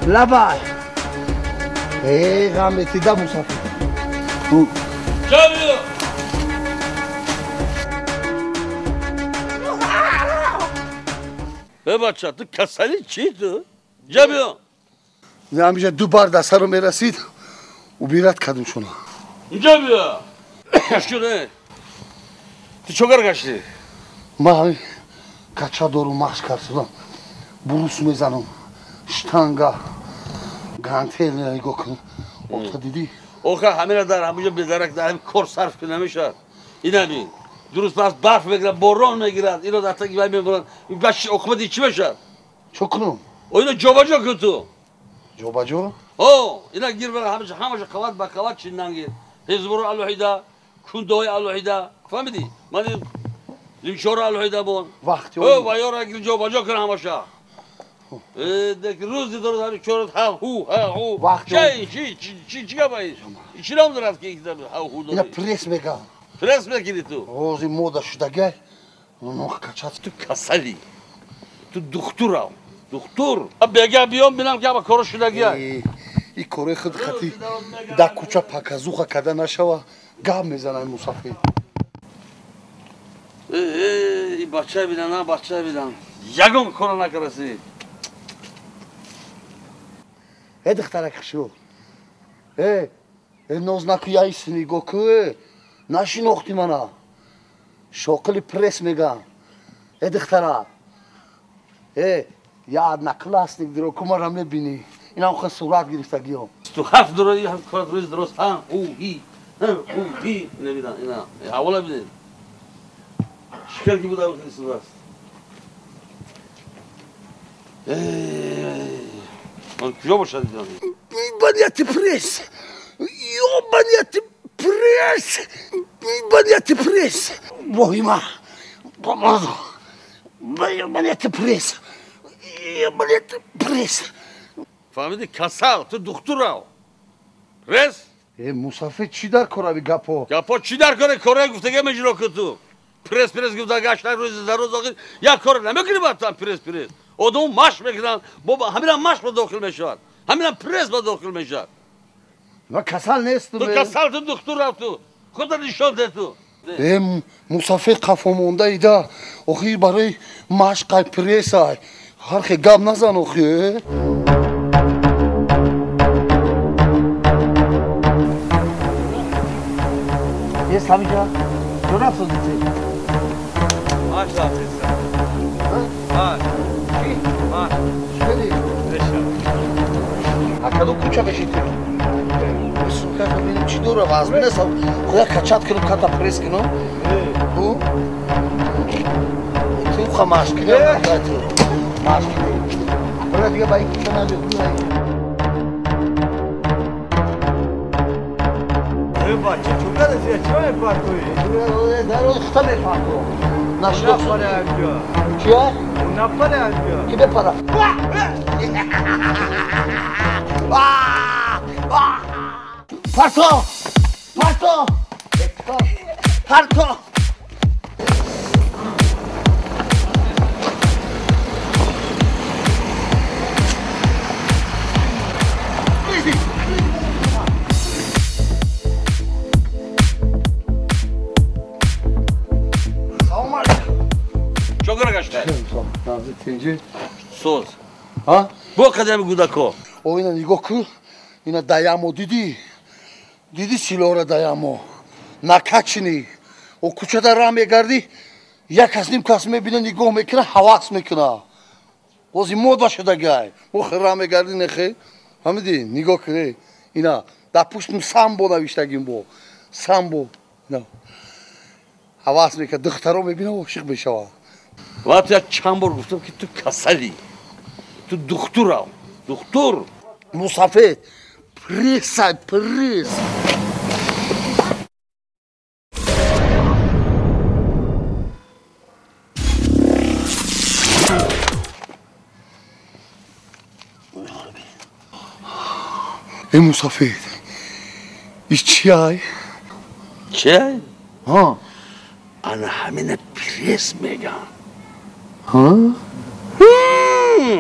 Лабай. Э, ғам метида мусафир. Ҷабиё. Э, бача, ту касали чӣ ту? Ҷабиё. Ҳамиҷа ду бар дар сару мерасид, убират кардум шуна. Инҷо биё. Гӯш. Ту чокар гаштӣ? Ман кача дорум, машқ кардам. Брус мезанам. Штанга. Гантел нигоҳ кун. Ота дидӣ? Оха, ҳамина дар ҳамуҷо бедарак дар ҳамин кор сарф ки намешавад. Инами. Дуруст пас барф мегирад, борон мегирад, ино дар таги вай мебаранд. Баш оқибати чӣ мешавад? Чо кунам? О, ино ҷобаҷо кун ту. Ҷобаҷо? О, ина гир бара ҳамаша ҳамаша қават ба қават чиндан гир. Ҳизбуро алоҳида, кундаҳои алоҳида. Фаҳмидӣ? Ман лимчоро алоҳида бон. Вақти О, ваёра гир ҷобаҷо кун ҳамаша. Э, дек рӯз дорад ҳамин чорат ҳа ҳу ҳа ҳу. Вақти Чӣ чӣ чӣ чӣ чӣ гап ин? Чӣ ном дорад ки ҳа ҳу Ина дорӣ? Пресс мегам. Пресс мекунӣ ту? Ози мода шудагай. Нох качат. Ту касалӣ. Ту духтурав. Духтур. Бега биём бинам ки ҳама коро шудагия. Э, и кори худ хати да куча показуха када нашава, гап мезанам мусафир. Э, э, и бача бинам, на бача бинам. Ягон коро накардаси. Э, духтарак хушрӯ. Э, э, ноз наку, яйси нигоҳ ку, э. Нашинохтӣ мана. Шоқили пресс мегам. Э, духтара. Э, я одноклассник диро ку мара мебинӣ. Инам хел сурат гирифтагиём. Ту ҳафт дора ҳам кор рӯз дуруст ҳа ҳу ҳи ҳа ҳу ҳи набинам ина. Ҳавола бинед. Шикар ки буда хеле судаст. Э, он куҷо бошад ин? Ёбаный пресс! Ёбаный пресс! Ёбаный пресс! Воҳима! Помазо! Ёбаный пресс! Ёбаный пресс! Фаҳмидӣ, касал, ту духтурав. Пресс? Э, мусафир, чӣ дар корави гапо? Гапо чӣ дар коре? Кораи гуфтага меҷро ку ту. Пресс пресс гуфта гашта рӯзи дар рӯз охир як кор намекунӣ баъд ту пресс пресс. Одам машқ мекунанд, бо ҳамина машқ ба дохил мешавад. Ҳамина пресс ба дохил мешавад. Ман касал нестам. Ту касал, ту духтурав ту. Худо нишон де ту. Э, мусафир, қафо монда ида. Охир барои машқай прессай. Ҳар хе гап назан охи. Э. Е, Самиҷа, чо рафтодите? Маш рафтеста. Маш. Чӣ? Маш. Чӣ? Реша. А кадом куча мешите? Сука, бинем чӣ дора вазм нест. Худо качат кунам, ката пресс кунам. Ҳу? Ту ха машқ кунӣ, ту. Машқ кунӣ. Бира дига ба ин куча набиё. Э, бача, чӯ кардasi? Чӣ мепартоӣ? Дар хута мепартом. Нашинохт. Напаре анҷо. Чия? Напаре анҷо. Ки бепара? Парто! Парто! Парто! Салом алейкум. Чокара гашта? Нази тинҷи. Соз. Ҳа? Бо қадами гудако. О, ина нигоҳ кун. Ина даямо дидӣ? Дидӣ силора даямо? Накачини. О, кучада раҳ мегардӣ, як кас ним кас мебина, нигоҳ мекуна, ҳавас мекуна. Бози мода шудагай. Мо хе раҳ мегардӣ нехе. Фаҳмидӣ? Нигоҳ кун. Э. Ина дар пуштум самбо навиштагим бо. Самбо. Ина. Ҳавас мекунад, духтаро мебина, ошиқ мешавад. Ва ту як чанд бор гуфтам ки ту касалӣ. Ту духтурав. Духтур. Мусафед, прессай, пресс. Э, мусафед, ис чи ай? Чӣ? Ҳа. Ана ҳамина пресс мегам. Ҳа? Кӣ?